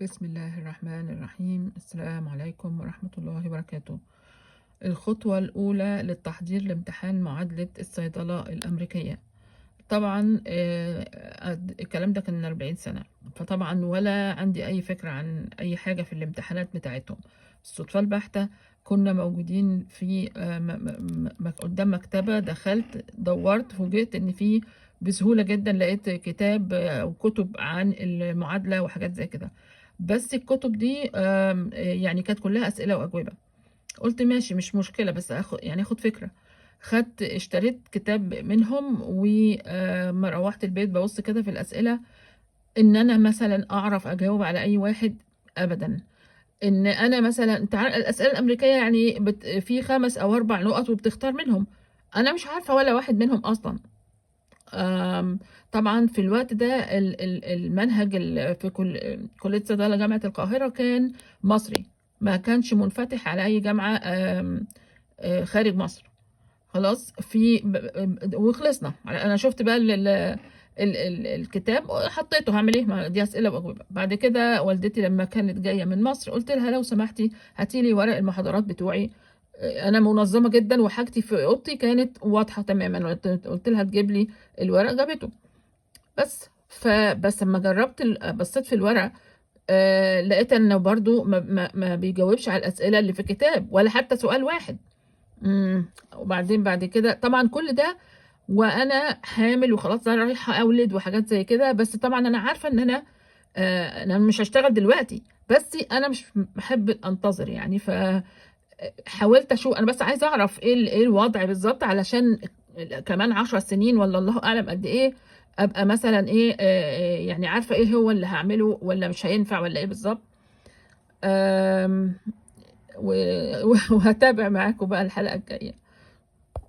بسم الله الرحمن الرحيم. السلام عليكم ورحمة الله وبركاته. الخطوة الأولى للتحضير لامتحان معادلة الصيدلة الأمريكية. طبعا الكلام ده كان من 40 سنة، فطبعا ولا عندي أي فكرة عن أي حاجة في الامتحانات بتاعتهم. الصدفة البحتة كنا موجودين في قدام مكتبة، دخلت دورت، فوجئت إن في بسهولة جدا لقيت كتاب وكتب عن المعادلة وحاجات زي كده، بس الكتب دي يعني كانت كلها أسئلة وأجوبة. قلت ماشي مش مشكلة، بس أخد يعني أخد فكرة. خدت اشتريت كتاب منهم، وما روحت البيت ببص كده في الأسئلة إن أنا مثلا أعرف أجاوب على أي واحد أبدا. إن أنا مثلا أنت عارف الأسئلة الأمريكية يعني في 5 أو 4 نقط وبتختار منهم، أنا مش عارفة ولا واحد منهم أصلا. طبعا في الوقت ده المنهج في كلية صيدلة جامعة القاهرة كان مصري، ما كانش منفتح على أي جامعة آم، آه، خارج مصر. خلاص في وخلصنا. أنا شفت بقى الكتاب حطيته، هعمل إيه؟ ما دي أسئلة وأجوبة. بعد كده والدتي لما كانت جاية من مصر قلت لها لو سمحتي هاتي لي ورق المحاضرات بتوعي، أنا منظمة جدا وحاجتي في أوضتي كانت واضحة تماما. قلت لها تجيب لي الورق، جابته. بس فبس لما جربت بصيت في الورق، لقيت انه برضو ما بيجاوبش على الأسئلة اللي في الكتاب ولا حتى سؤال واحد. وبعدين بعد كده طبعا كل ده وانا حامل وخلاص انا رايحة اولد وحاجات زي كده، بس طبعا انا عارفة ان انا مش هشتغل دلوقتي، بس انا مش بحب انتظر يعني. ف حاولت اشوف، انا بس عايزه اعرف ايه الوضع بالظبط، علشان كمان 10 سنين ولا الله اعلم قد ايه ابقى مثلا ايه، يعني عارفه ايه هو اللي هعمله ولا مش هينفع ولا ايه بالظبط. وهتابع معاكم بقى الحلقه الجايه.